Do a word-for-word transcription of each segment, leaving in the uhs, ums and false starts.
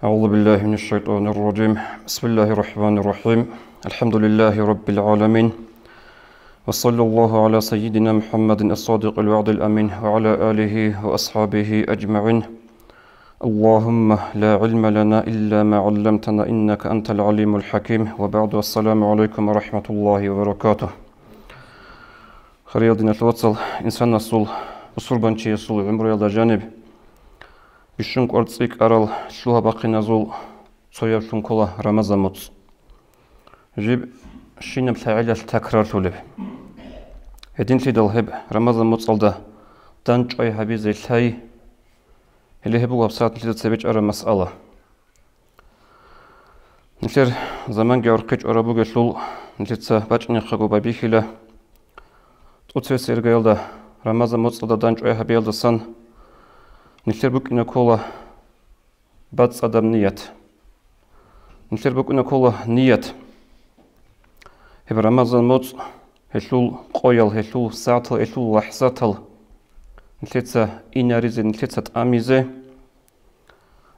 أعوذ بالله من الشيطان الرجيم. بسم الله الرحمن الرحيم. الحمد لله رب العالمين. وصلى الله على سيدنا محمد الصادق الوعد الأمين وعلى آله وأصحابه أجمعين. اللهم لا علم لنا إلا ما علمتنا إنك أنت العليم الحكيم. وبعد، والسلام عليكم ورحمة الله وبركاته. Хириял диналъул вацал, инсанасул, бусурбанчиясул гӀумруялда жаниб бищун кӀвар цӀикӀкӀарал лъугьа-бахъиназул цояблъун ккола Рамазан моцӀ. Жиб щинаб лъагӀелалъ такрарлъулеб. Гьединлъидал гьеб Рамазан моцӀалда дандчӀвай гьабизе лъай. Гьеле гьеб буго гьабсагӀат нилъеда цебе чӀараб масъала. Нилъер заманги гӀорхъи чӀвараб бугелъул, нилъеца бачӀинехъего байбихьила. ТӀоцебесеб иргаялда Рамазан моцӀалда дандчӀвай гьабиялдасан нилъер букӀине ккола бацӀцӀадаб ният. Нилъер букӀине ккола ният. Гьеб Рамазан моцӀ, гьелъул къоял, гьелъул сагӀатал, гьелъул лахӀзатал нилъеца инаризе, нилъеца тӀамизе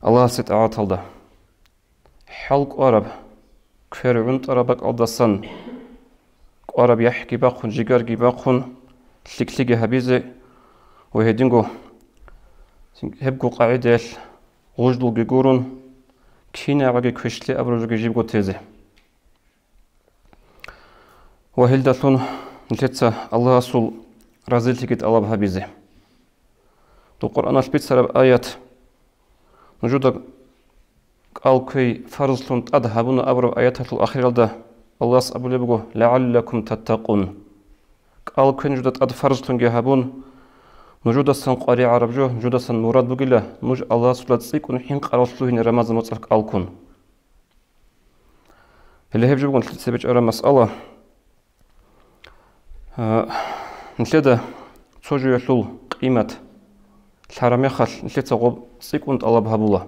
Аллагьасе тӀагӀаталда. ХӀал кӀвараб, квер гӀунтӀараб бакӀалдасан кӀвараб яхӀги бахъун, жигарги бахъун, лъикӀлъиги гьабизе ва гьединго гьебго къагӀидаялъ гъужлуги гурун, кинабгӀаги квешлъи абураб жоги жибго тезе. Ва гьелдалъун нилъеца Аллагьасул разилъиги тӀалаб гьабизе. Дов Къуръаналъ бицараб аят, нужуда кӀал квей фарзлъун тӀад гьабуна абураб аяталъул ахиралда Аллагьас абулеб буго: «ЛагӀаллакум таттакъун». КӀал квей нужуда тӀад фарзлъунги гьабун, нужудасан къваригӀараб жо, нужудасан мурад бугила, нуж Аллагьасулда цӀикӀкӀун хӀинкъарал лъугьине Рамазан моцӀалъ кӀал ккун. Гьеле гьеб жо буго нилъеца цебе чӀараб масъала. А, нилъеда цо жоялъул къимат лъараб мехалъ, нилъеца гъоб цӀикӀкӀун тӀалаб гьабула.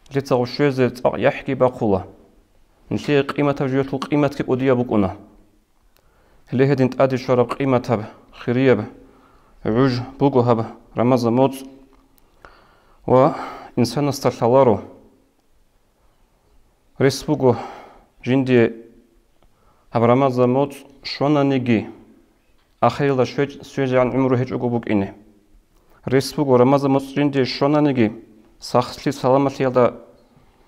Нилъеца гъоб щвезе цӀакъ яхӀги бахъула. Нилъее къиматаб жоялъул къиматги кӀудияб букӀуна. Гьеле гьедин тӀаде щвараб къиматаб, хирияб гӀуж буго гьаб Рамазан моцӀ ва инсанасда лъаларо. Рес буго жиндие гьаб Рамазан моцӀ щвананиги, ахиралда щвеж-, щвезегӀан гӀумру гьечӀого букӀине. Рес буго Рамазан моцӀ жиндие щвананиги, сахлъи-саламалъиялда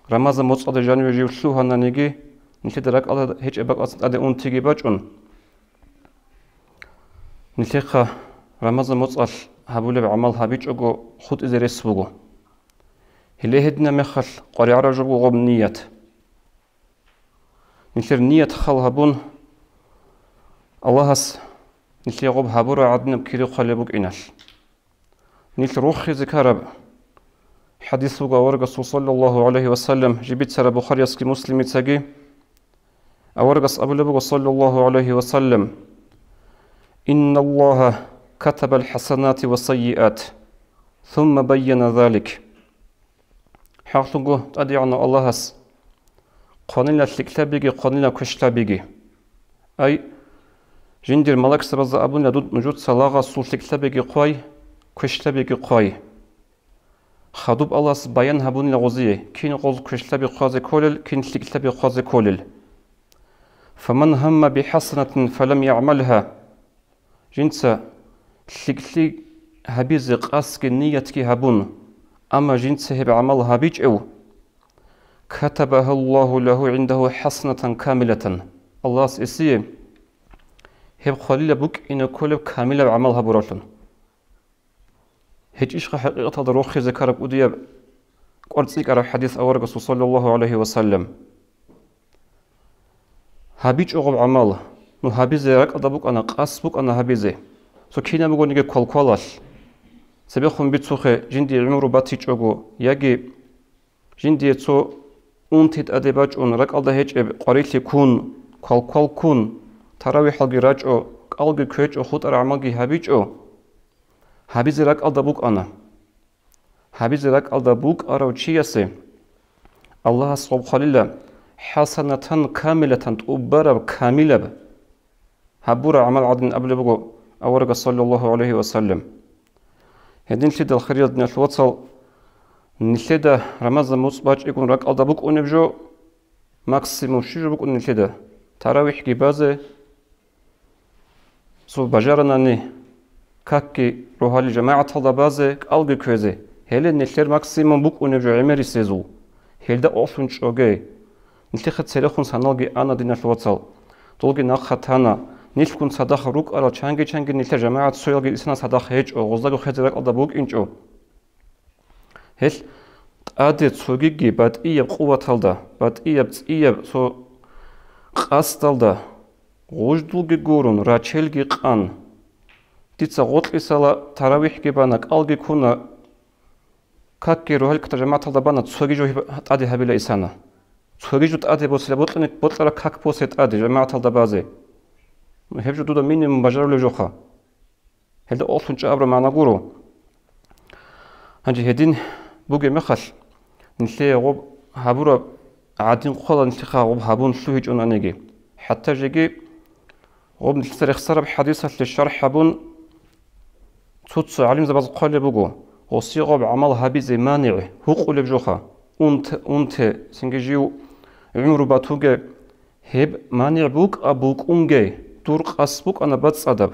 Рамазан моцӀалда жаниве жив лъугьананиги, нилъеда ракӀалда гьечӀеб бакӀалдасан тӀаде унтиги бачӀун, нилъехъа Рамазан моцӀалъ гьабулеб гӀамал гьабичӀого хутӀизе рес буго. Гьеле гьединаб мехалъ къваригӀараб жо буго гъоб ният. Нилъер ният хал гьабун, Аллагьас нилъее гъоб гьабураб гӀадинаб кири хъвалеб букӀиналъ. Нилъ рохизе ккараб хӀадис буго аварагасул, саллаллагьу гӀалайгьи ва саллам, жиб бицараб Бухариясги Муслимицаги. Аварагас абулеб буго, саллаллагьу гӀалайгьи ва саллам: «Инналлагьа катабал хӀасанати ва саййиат, сумма байяна залик». ХӀакълъунго ТӀадегӀанав Аллагьас хъванила лъикӀлъабиги, хъванила квешлъабиги. Ай, жиндир малаксабазда абунила: «Дун нужеца лагъасул лъикӀлъабиги хъвай, квешлъабиги хъвай». Хадуб Аллагьас баян гьабунила гъозие, кин гъоз квешлъаби хъвазе кколел, кин лъикӀлъаби хъвазе кколел. «Фаман гьамма бихӀасанатин фалам ягӀмалгьа». Жинца лъикӀлъи гьабизе къасдги ниятги гьабун, амма жинца гьеб гӀамал гьабичӀев, «катабагьаллагьу лагьу гӀиндагьу хӀасанатан камилатан», Аллагьас гьесие гьеб хъвалила букӀине кколеб камилаб гӀамал гьабуравлъун. ГьечӀищха хӀакъикъаталда рохизе ккараб кӀудияб кӀвар цӀикӀкӀараб хӀадис аварагасул, саллаллагьу гӀалайгьи ва саллам? ГьабичӀо гъоб гӀамал, ну гьабизе ракӀалда букӀана, къасд букӀана гьабизе, цо кинаб бугониги квалквалалъ. Цебехун бицухъе, жиндие гӀумру батичӀого яги жиндие цо унти тӀаде бачӀун, ракӀалда гьечӀеб къварилъи ккун, квалквал ккун, таравихӀалги рачӀо, кӀалги кквечӀо, хутӀараб гӀамалги гьабичӀо, гьабизе ракӀалда букӀана. Гьабизе ракӀалда букӀарав чиясе Аллагьас гъоб хъвалила хӀасанатан камилатан, тӀубараб, камилаб гьабураб гӀамал гӀадин абулеб буго аварагас, саллаллагьу гӀалайгьи ва саллам. Гьединлъидал, хириял диналъул вацал, Нилъеда Рамазан муцӀ бачӀигун ракӀалда букӀунеб жо, максимум щиб жо букӀун нилъеда? ТаравихӀги базе, цо бажаранани, какги рогьалил жамагӀаталда базе, кӀалги кквезе. Гьеле нилъер максимум букӀунеб жо гӀемерисезул. Гьелда къокълъун чӀоге. Нилъехъе церехун саналги ана, диналъ вацал. Долги нахъа тана. Нилъгун цадахъ рукӀарал чанги-чанги нилъер жамагӀат цоялги исана цадахъ гьечӀо, гъоздаго хвезе ракӀалда букӀинчӀо. Гьел тӀаде цогиги батӀияб къуваталда, батӀияб цӀияб цо къасдалда, гъуждулги гурун, рачелги къан. Дица гъоркьисала таравихӀги бана, кӀалги ккуна, какги рогьалил какда жамагӀаталда бана, цоги жо гьеб-, тӀаде гьабила исана. Цоги жо тӀаде босила, бокьани, бокьараб как босе тӀаде жамагӀаталда базе. Ну, гьеб жо дуда минимум бажарулеб жоха. Гьелда къокълъун чӀа абураб магӀна гуро. Гьанже гьедин бугеб мехалъ, нилъее гъоб гьабураб гӀадин ккола нилъехъа гъоб гьабун лъугьичӀонаниги. ХӀатта жеги гъоб нилъеца рехсараб хӀадисалъе шархӀ гьабун, цо-цо гӀалимзабаз хъвалеб буго, гъосие гъоб гӀамал гьабизе манигӀ гьукъулеб жоха, унт-, унте, цинги жив гӀумру батуге, гьеб манигӀ букӀа букӀунге, дур къасд букӀана бацӀцӀадаб.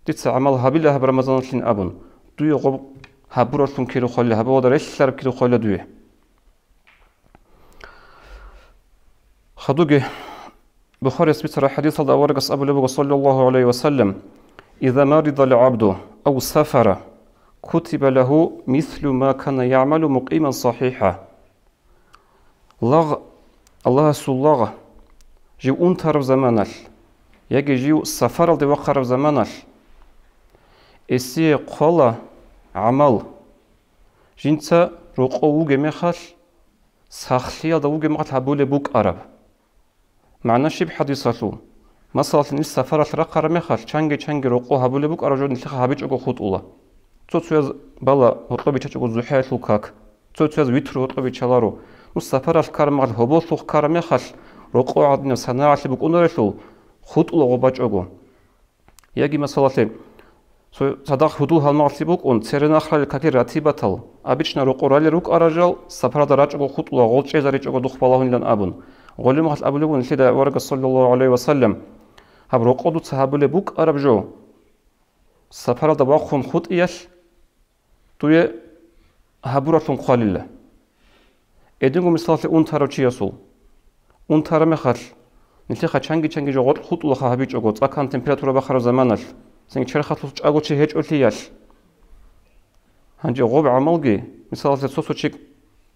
Дица гӀамал гьабила гьаб Рамазаналъин абун, дуе гъоб гьабураллъун кири хъвалила, гьабугъалда релълъараб кири хъвалила дуе. Хадуги Бухарияс бицараб хӀадисалда аварагас абулеб буго, саллаллагьу гӀалайгьи ва саллам: «Иза маридал гӀабду ав сафара, кутиба лагьу мислу ма кана ягӀмалу мукъиман сахӀихӀа». Лагъ, Аллагьасул лагъ, жив унтараб заманалъ яги жив сафаралде вахъараб заманалъ, эсие хъвала гӀамал, жинца рокъов вугеб мехалъ, сахлъиялда вугеб мехалъ гьабулеб букӀараб. МагӀна щиб хӀадисалъул? Масалалъ, нилъ сафаралъ рахъараб мехалъ, чанги-чанги рокъо гьабулеб букӀараб жо нилъехъа гьабичӀого хутӀула. Цо-цояз бала гьоркьоб биччачӀого зухӀаялъул как, цо-цояз витру гьоркьоб биччаларо. Ну, сафаралъ ккараб мехалъ, гьоболлъухъ ккараб мехалъ, рокъо гӀадинаб санагӀалъи букӀунарелъул, хутӀула гъоб бачӀого. Яги, масалалъе, цо-, цадахъ гьудул-гьалмагълъи букӀун, церен ахъралел какил ратибатал, обычно рокъо ралел рукӀарал жал, сапаралда рачӀого хутӀула, гъол чӀезаричӀого духъ балагьунилан абун. Гъолеб мехалъ абулеб буго нилъеда аварагас, саллаллагьу гӀалайгьи ва саллам: «Гьаб рокъо дуца гьабулеб букӀараб жо, сапаралда вахъун хутӀиялъ, дуе гьабураллъун хъвалила». Гьединго мисалалъе унтарав чиясул. Унтараб мехалъ, нилъехъа чанги-чанги жо гъоркь хутӀулаха гьабичӀого, цӀакан температура бахараб заманалъ, цинги черхалъулъ чӀаго чи гьечӀолъиялъ. Гьанже гъоб гӀамалги, мисалалъе, цо-цо чи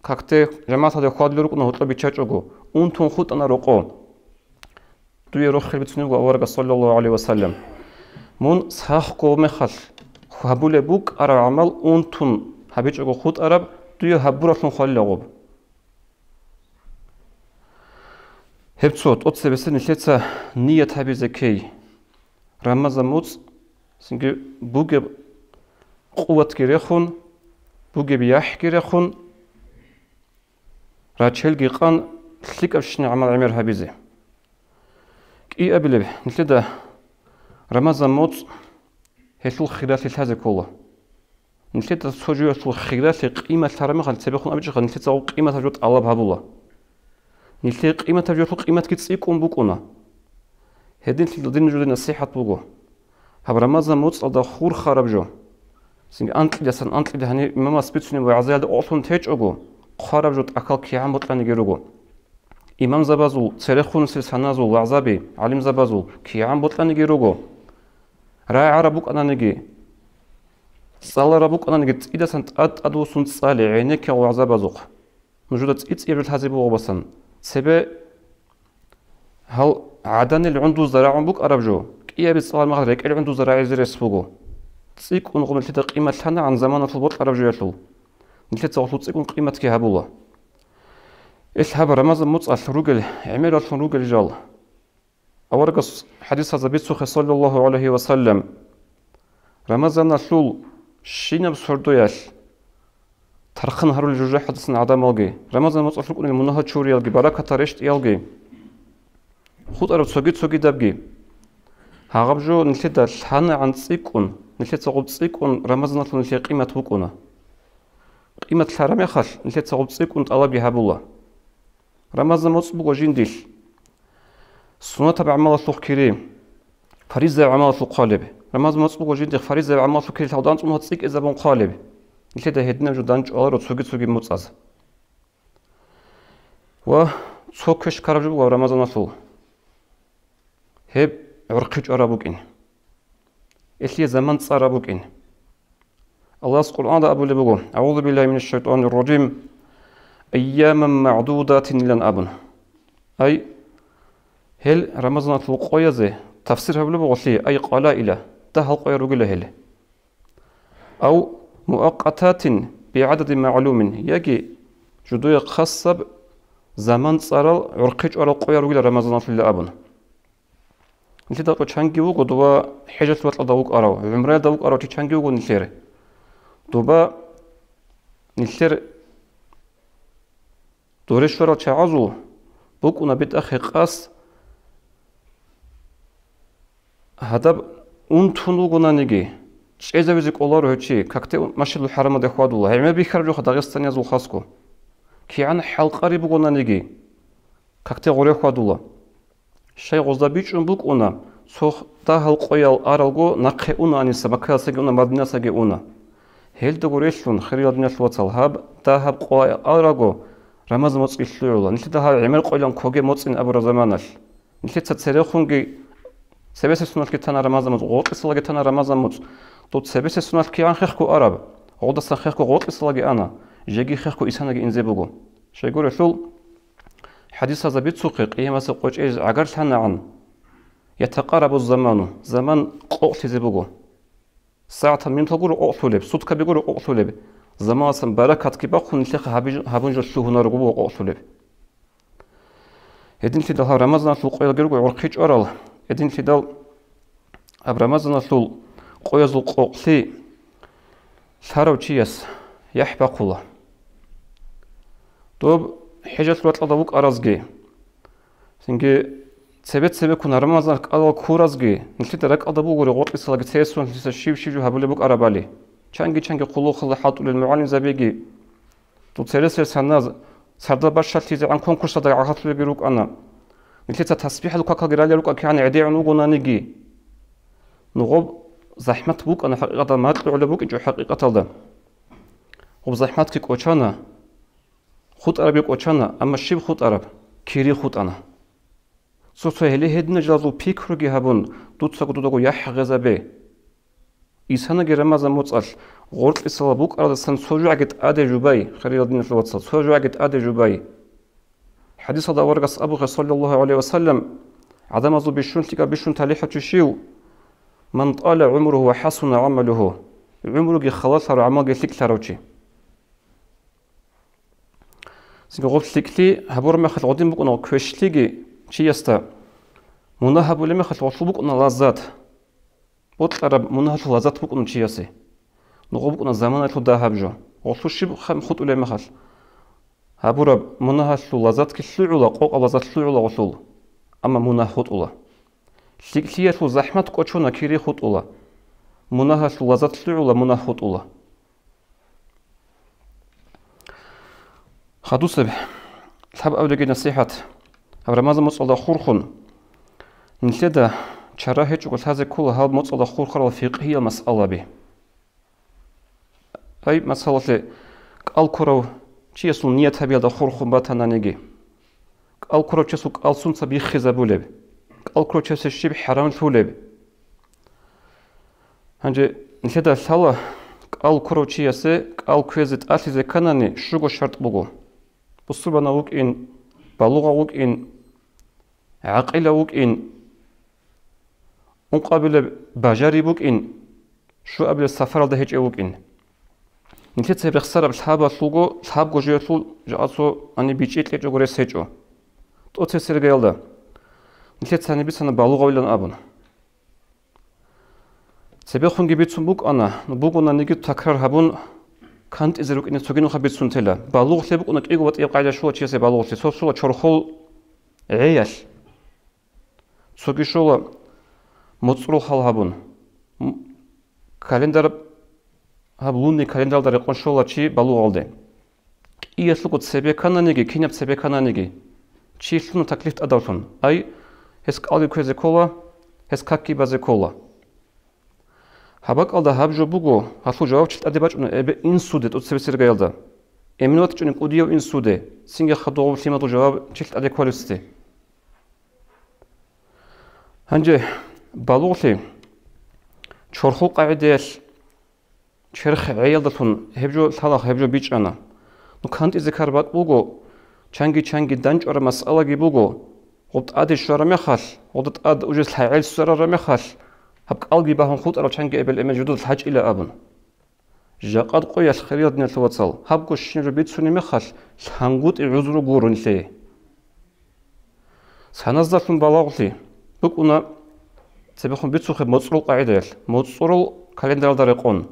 какде жамагӀаталде хьвадулел рукӀуна гьоркьоб биччачӀого, унтун хутӀана рокъо. Дуе рохел бицунеб буго аварагас, саллаллагьу гӀалайгьи ва саллам: «Мун сахго мехалъ гьабулеб букӀараб гӀамал унтун гьабичӀого хутӀараб, дуе гьабураллъун хъвалила гъоб». Гьеб цо тӀоцебесеб нилъеца ният гьабизе ккей. Рамазан муцӀ, цинги бугеб къуватги рехун, бугеб яхӀги рехун, рачелги къан, лъикӀабщинаб гӀамал гӀемер гьабизе. КӀиабилеб, нилъеда Рамазан муцӀ гьелъул хиралъи лъазе ккола. Нилъеда цо жоялъул хиралъи къимат лъараб мехалъ, цебехун абичӀоха, нилъеца гъоб къиматаб жо тӀалаб гьабула. Нилъее къиматаб жоялъул къиматги цӀикӀкӀун букӀуна. Гьединлъидал дин нужеде насихӀат буго. Гьаб Рамазан муцӀалда хурхараб жо. Цинги анкьидасан анкьида гьаниб имамас бицунеб вагӀзаялда къокълъун течӀого, хъвараб жо тӀахьал кигӀан бокьаниги руго. Имамзабазул, церехунусел саназул вагӀзаби, гӀалимзабазул кигӀан бокьаниги руго. РагӀараб букӀананиги, цӀалараб букӀананиги, цӀидасан тӀад-тӀадвуссун цӀале гӀенеккигӀан вагӀзабазухъ. Нужеда цӀи-цӀияб жо лъазе буго, басан. Цебе гьал гӀаданил гӀундузда рагӀун букӀараб жо, кӀиабиз цӀалараб мехалъ рекӀел гӀундузда рагӀизе рес буго. ЦӀикӀкӀун гъоб нилъеда къимат лъанагӀан заманалъул бокьараб жоялъул. Нилъеца гъолъул цӀикӀкӀун къиматги гьабула. Ил гьаб Рамазан муцӀалъ ругел, гӀемераллъун ругел жал. Аварагас хӀадисазда бицухъе, саллаллагьу гӀалайгьи ва саллам, Рамазаналъул щинаб сордоялъ тархъан гьарулел жужахӀалдасан гӀадамалги, Рамазан муцӀалъ рукӀунел мунагьал чуриялги, баракатал рещтӀиялги, хутӀараб цоги-цогидабги. Гьагъаб жо нилъеда лъанагӀан цӀикӀкӀун, нилъеца гъоб цӀикӀкӀун Рамазаналъул нилъее къимат букӀуна. къимат лъараб мехалъ, нилъеца гъуб цӀикӀкӀун тӀалабги гьабула. Рамазан моцӀ буго жиндилъ сунатаб гӀамалалъухъ кири, фаризаяб гӀамалалъухъ хъвалеб. Рамазан моцӀ буго жиндихъ фаризаяб гӀамалалъухъ кири лъалдалъун цӀунго цӀикӀкӀинабун хъвалеб. Нилъеда гьединаб жо дандчӀваларо цоги-цоги моцӀаз. Ва цо квеш ккараб жо буго Рамазаналъул. Гьеб гӀурхъи чӀвараб букӀин. Гьелъие заман цӀараб букӀин. Аллагьас Къуръанда абулеб буго: «АгӀузу биллагьи минаш шайтӀанир ражим, айяман магӀдудатин», – илан абун. Ай, гьел Рамазаналъул къоязе тафсир гьабулеб буго лъие, ай, къалаила, дагьал къоял ругила гьел. Ав муакъататин бигӀададин магӀлумин, яги жудуе хасаб заман цӀарал гӀурхъи чӀварал къоял ругила Рамазаналъулила абун. Нилъеда къо чанги вуго, доба хӀежалъ вакьалда вукӀарав, гӀумраялда вукӀарав чи чанги вуго нилъер. Доба нилъер доре щварал чагӀазул букӀуна бетӀа хекъас гьадаб унтун вугонаниги, чӀезавизе кӀоларо гьев чи, какде машидул хӀарамалде хьвадула, гӀемер бихьараб жоха дагъистаниязул хасго. КигӀан хӀалкъари бугонаниги, какде гъоре хьвадула. Щай гъозда бичӀчӀун букӀуна, цо дагьал къоял аралго нахъе уна гьаниса, Маккаялдасаги уна, Мадинаялдасаги уна. Гьелдаго релълъун, хириял диналъул вацал, гьаб дагьаб къоял аралго Рамазан моцӀги лъугӀула. Нилъеда гьаб гӀемер къоялъ ккоге моцӀин абураб заманалъ. Нилъеца церехунги цебесеб соналъги тана Рамазан моцӀ, гъоркьисалаги тана Рамазан моцӀ. Дов цебесеб соналъ кигӀан хехго араб? Гъолдасан хехго гъоркьисалаги ана, жеги хехго исанаги инзе буго. Щайгурелъул, хӀадисазда бицухъе, къиямасеб къо чӀезе гӀагарлъанагӀан, ятакъарабу заману, заман къокълъизе буго. СагӀатал минутал гуро къокълъулеб, суткаби гуро къокълъулеб, заманасан баракатги бахъун нилъехъа гьабиж-, гьабун жо лъугьунарого буго къокълъулеб. Гьединлъидал гьаб Рамазаналъул къоялги руго гӀурхъи чӀварал, гьединлъидал гьаб Рамазаналъул къоязул къокълъи лъарав чияс яхӀ бахъула. Доб хӀежалъ вакьалда вукӀаразги, цинги цебе-цебеккун Рамазан кӀалал ккуразги, нилъеда ракӀалда бугури гъоркьисалаги цересунлъиса щив-щив жо гьабулеб букӀарабали. Чанги-чанги хъулухъалда хӀалтӀулел мугӀалимзабиги, дол цересел саназ, сардал бащалъизегӀан конкурсалда гӀахалъулебги рукӀана. Нилъеца тасбихӀал какалги ралел рукӀа кигӀан гӀедегӀун вугонаниги. Нугъоб захӀмат букӀана хӀакъикъаталда, макьугӀулеб букӀинчӀо хӀакъикъаталда. Гъоб захӀматги кӀочана, хутӀарабги кӀочана, амма щиб хутӀараб? Кири хутӀана. Цо-цо гьеле гьединал жалазул пикруги гьабун, дуцаго дудаго яхӀ гъезабе. Исанаги Рамазан моцӀалъ гъоркьисала букӀараздасан цо жугӀаги тӀаде жубай, хириял диналъул вацал, цо жугӀаги тӀаде жубай. ХӀадисалда аварагас абуге, саллаллагьу гӀалайгьи ва саллам, гӀадамазул бищун лъикӀаб бищун талихӀав чи щив? Ман тӀала гӀумругьу ва хӀасуна гӀамалугьу, гӀумруги халалъарав, гӀамалги лъикӀлъарав чи. Цинги гъоб лъикӀлъи гьабураб мехалъ гъодин букӀуна квешлъиги чиясда. Мунагь гьабулеб мехалъ гъолъул букӀуна лаззат. Бокьараб мунагьалъул лаззат букӀуна чиясе. Нугъа букӀуна заманалъул дагьаб жо. Гъолъул щиб хам хутӀулеб мехалъ гьабураб мунагьалъул лаззатги лъугӀула, къокъаб лаззат лъугӀула гъолъул, амма мунагь хутӀула. ЛъикӀлъиялъул захӀмат кӀочона, кири хутӀула. Мунагьалъул лаззат лъугӀула, мунагь хутӀула. Хадусеб, лъабабилебги насихӀат. Гьаб Рамазан моцӀалда хурхун, нилъеда чара гьечӀого лъазе ккола гьаб моцӀалда хурхарал фикъгьиял масъалаби. Ай, масалалъе, кӀал ккурав чиясул ният гьабиялда хурхун батананиги, кӀал ккурав чиясул кӀал сунца биххизабулеб, кӀал ккурав чиясе щиб хӀарамлъулеб? Гьанже нилъеда лъала, кӀал ккурав чиясе кӀал кквезе тӀалъизе кканани щуго шартӀ буго: бусурбанав вукӀин, балугъав вукӀин, гӀакъилав вукӀин, ункъабилеб бажари букӀин, щуабилеб сапаралда гьечӀев вукӀин. Нилъеца гьеб рехсараб лъабалъулго, лъабго жоялъул жакъасо гьаниб бичӀчӀи кьечӀого рес гьечӀо. ТӀоцебесеб иргаялда нилъеца гьаниб бицана балугъавилан абун. Цебехунги бицун букӀана, бугонаниги такрар гьабун, кантӀизе рукӀине цоги нухъа бицун тела. Балугълъи букӀуна кӀиго батӀияб къагӀида щола чиясе балугълъи, цо щола чорхол гӀеялъ. Цоги щола моцӀрол хал гьабун, м-, календараб гьаб лунный календаралда рекъон щола чи балугъалде. КӀиялъулго цебе ккананиги, кинаб цебе ккананиги, чи лъуна таклиф тӀадавлъун. Ай, гьес кӀалги кквезе ккола, гьес какги базе ккола. Гьаб бакӀалда гьаб жо буго, гьалъул жавабчил тӀаде бачӀуна эбел-инсуде тӀоцебесеб иргаялда. Эмен ватичӀони кӀудияв инсуде, цинги хадуб лъимадул жавабчил тӀаде кколесде. Гьанже балугълъи чорхол къагӀидаялъ черх гӀеялдалъун гьеб жо лъалаха, гьеб жо бичӀчӀана. Ну, кантӀизе ккараб бакӀ буго, чанги-чанги данчӀвараб масъалаги буго, гъоб тӀаде щвараб мехалъ, гъода тӀад уже лъагӀел сверараб мехалъ, гьаб кӀалги багьун хутӀарал чанги эбел-эмен жидеда лъачӀила абун. Жакъад къоялъ, хириял диналъул вацал, гьабго щиб жо бицунеб мехалъ, лъангутӀи гӀузру гуро нилъее. Саназдалъун балугълъи букӀуна, цебехун бицухъе, моцӀрол къагӀидаялъ, моцӀрол календаралда рекъон.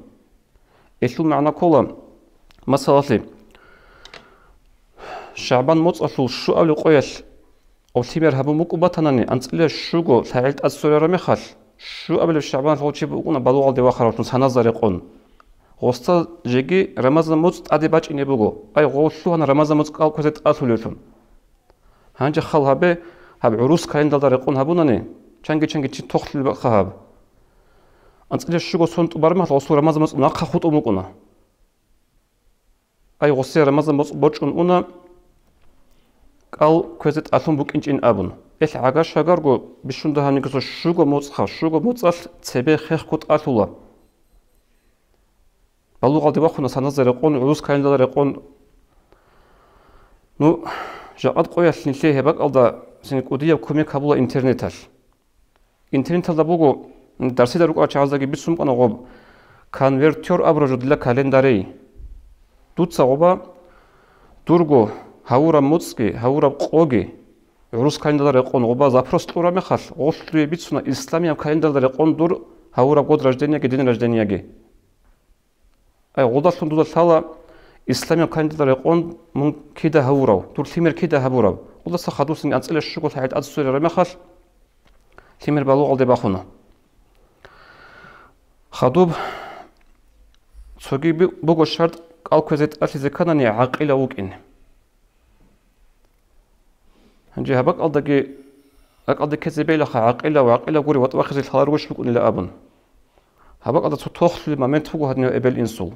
Гьелъул магӀна ккола, масалалъе, ШагӀбан моцӀалъул щуабилеб къоялъ гъоб лъимер гьабун букӀун батанани, анцӀила щуго лъагӀел тӀад сверараб мехалъ, щуабилеб ШагӀбаналъ гъов чи букӀуна балугъалде вахаравлъун саназда рекъон. Гъосда жеги Рамазан моцӀ тӀаде бачӀине буго, ай, гъов лъугьана Рамазан моцӀ кӀал кквезе тӀалъулевлъун. Гьанже хал гьабе, гьаб гӀурус календаралда рекъон гьабунани, чанги-чанги чи тохлъулеб бакӀха гьаб. АнцӀила щуго сон тӀубараб мехалъ гъосул Рамазан моцӀ нахъа хутӀун букӀуна. Ай, гъосие Рамазан моцӀ борчӀун уна, кӀал кквезе тӀалъун букӀинчӀин абун. Гьелъ гӀага-шагарго бищун дагьабниги цо щуго моцӀха, щуго моцӀалъ цебе хехго тӀалъула. Балугъалде вахуна саназда рекъон, гӀурус календаралда рекъон. Ну, жакъад къоялъ нилъее гьеб бакӀалда цинги кӀудияб кумек гьабула интернеталъ. Интернеталда буго, дарсида рукӀарал чагӀаздаги бицун букӀана гъоб, конвертер абураб жо дила календарей. Дуца гъоба дурго гьавураб моцӀги, гьавураб къоги, гӀурус календаралда рекъон гъоба запрос кьураб мехалъ, гъолъие бицуна исламияб календаралда рекъон дур гьавураб год рождениеги день рождениеги. Ай, гъолдалъун дуда лъала исламияб календаралда рекъон мун кида гьавурав, дур лъимер кида гьабурав. Гъолдаса хадусинги анцӀила щуго лъагӀел тӀад сверараб мехалъ, лъимер балугъалде бахуна. Хадуб цоги би-, буго шартӀ, кӀал кквезе тӀалъизе кканани гӀакъилав вукӀин. Гьанже гьаб бакӀалдаги, ракӀалде ккезе бегьилаха гӀакъилав, гӀакъилав гури ватӀа вахизе лъаларгощ букӀунила абун. Гьаб бакӀалда цо тохлъулеб момент буго гьадинав эбел-инсул.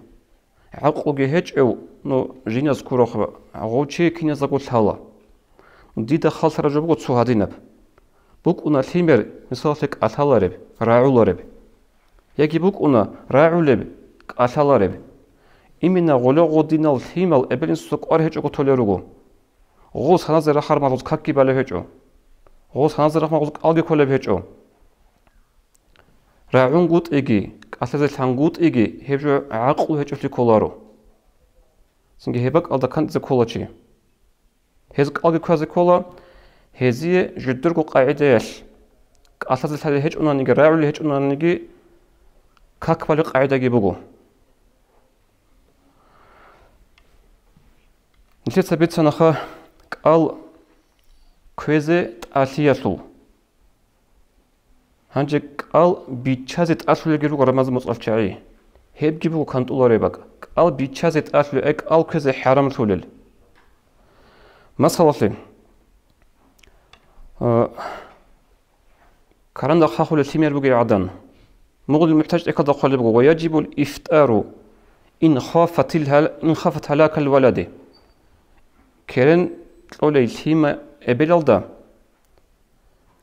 ГӀакълуги гьечӀев, ну, жиназ ккурахъ, гъов чи киназдаго лъала. Дида халтараб жо буго цо гьадинаб. БукӀуна лъимер, мисалалъе, кӀалъалареб, рагӀулареб. Яги букӀуна рагӀулеб, кӀалъалареб. Имина гъоло гъодинал лъимал эбел-инсуда кӀвар гьечӀого толел руго. Гъол саназе рахъараб мехалъ гъоз какги балеб гьечӀо. Гъол саназе рахъараб мехалъ гъоз кӀалги кколеб гьечӀо. РагӀунгутӀиги, кӀалъазе лъангутӀиги гьеб жо гӀакълу гьечӀолъи кколаро. Цинги гьеб бакӀалда кантӀизе ккола чи. Гьез кӀалги кквезе ккола, гьезие жидерго къагӀидаялъ, кӀалъазе лъалел гьечӀонаниги, рагӀулел гьечӀонаниги, как балеб къагӀидаги буго. Нилъеца бицанаха кӀал кквезе тӀалъиялъул. Гьанже кӀал биччазе тӀалъулелги руго Рамазан моцӀалъ чагӀи. Гьебги буго кантӀулареб бакӀ. КӀал биччазе тӀалъулел, ай, кӀал кквезе хӀарамлъулел. Масалалъе, а, каранда хъахулел лъимер бугей гӀадан. Мугънил МухӀтаж тӀехьалда хъвалеб буго: «Ва яжибул ифтару ин хафатил гьал-, ин хафат гьалакал валади». Керен кьолей лъима эбелалда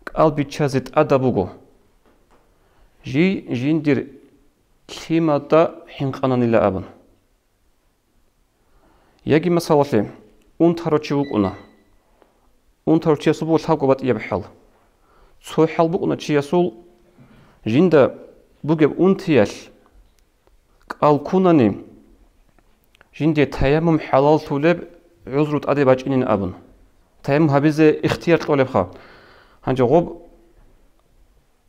кӀал биччазе тӀадаб буго, жий жиндир лъимада хӀинкъананила абун. Яги масалалъе, унтарав чи вукӀуна. Унтарав чиясул буго лъабго батӀияб хӀал. Цо хӀал букӀуна чиясул, жинда бугеб унтиялъ кӀал ккунани, жинде таяммум хӀалаллъулеб гӀузру тӀаде бачӀинин абун. Таяммум гьабизе ихтияр кьолебха. Гьанже гъоб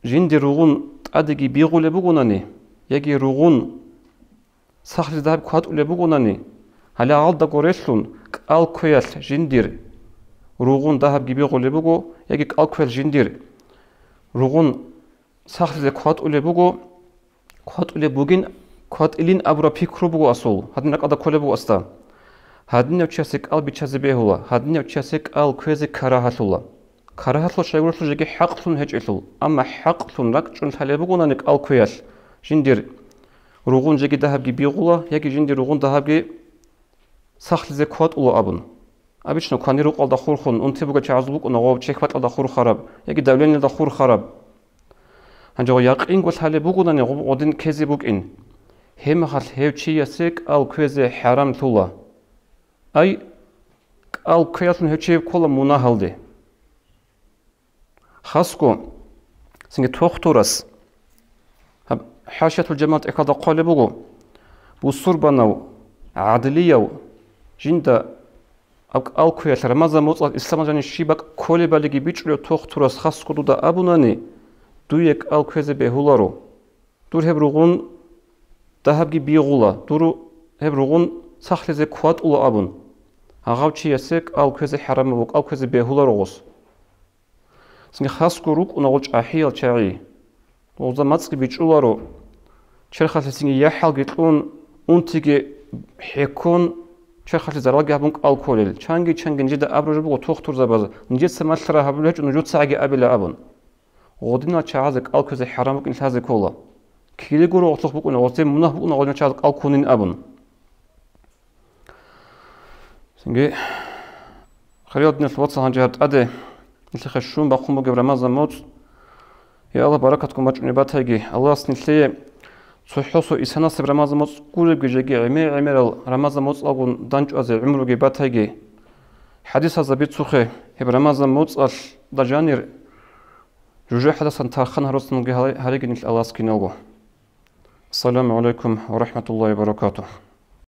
жинде ругъун тӀадеги бигъулеб бугонани, яги ругъун сахлъизе дагьаб кватӀулеб бугонани, гьале гьалда горелъун кӀал кквеялъ жиндир ругъун дагьабги бигъулеб буго, яги кӀал кквеялъ жиндир ругъун сахлъизе кватӀулеб буго, кватӀулеб бугин КватӀилин абураб пикру буго асул, гьадин ракӀалда кколеб буго асда. Гьадинав чиясе кӀал биччазе бегьула, гьадинав чиясе кӀал кквезе карагьалъула. Карагьалъула щайгурелъул жеги хӀакълъун гьечӀелъул, амма хӀакълъун ракӀчӀун лъалеб бугонани кӀал кквеялъ, жиндир ругъун жеги дагьабги бигъула, яги жиндир ругъун дагьабги сахлъизе кватӀула абун. Обычно кванир рукъалда хурхун, унти бугел чагӀазул букӀуна гъов чехь-батӀалда хурхараб яги давлениялда хурхараб. Гьанже гъо якъинго лъалеб бугонани гъо-, гъодин ккезе букӀин. Гьебмехалъ гьев чиясе кӀал кквезе хӀарамлъула. Ай, кӀал кквеялъун гьев чи ккола мунагьалде. Хасго, цинги тохтурас, гьаб ХӀашиятул Жамал тӀехьалда хъвалеб буго, бусурбанав, гӀадлияв, жинда аб кӀал кквеялъ Рамазан моцӀалъ исламалъ жанив щиб бакӀ кколебалиги бичӀчӀулев тохтурас хасго дуда абунани, дуе кӀал кквезе бегьуларо. Дур гьеб ругъун дагьабги бигъула, дур гьеб ругъун сахлъизе кватӀула абун, гьагъав чиясе кӀал кквезе хӀарамаб ва кӀал кквезе бегьуларо гъос. Цинги хасго рукӀуна гъол чӀахӀиял чагӀи. Гъозда мацӀги бичӀчӀуларо, черхалъе цинги яхӀалги кьун, унтиги хӀеккун, черхалъе заралги гьабун кӀал кколел. Чанги-чанги нижеда абураб жо буго тохтурзабаз, нижеца малъараб гьабулеб гьечӀо, нужецагӀаги абила абун. Гъодинал чагӀазе кӀал кквезе хӀарам букӀин лъазе ккола. Кире гуро гъорлъухъ букӀуна, гъозе мунагь букӀуна гъодинал чагӀазе кӀал ккунин абун. Цинги, хириял диналъул вацал, гьанже гьаб тӀаде нилъехъе щун бахъун бугеб Рамазан моцӀ, я Аллагь, баракатгун бачӀунеб батайги, Аллагьас нилъее цохӀосул исанасеб Рамазан моцӀ гуребги жеги гӀемер-гӀемерал Рамазан моцӀалгун данчӀвазе гӀумруги батайги. ХӀадисазда бицухъе, гьеб Рамазан моцӀалъ дажанир жужахӀалдасан тархъан гьарусанги гьаре-, гьареги нилъ Аллагьас киналго. Ассаламу гӀалайкум ва рахӀматуллагьи ва баракатугь.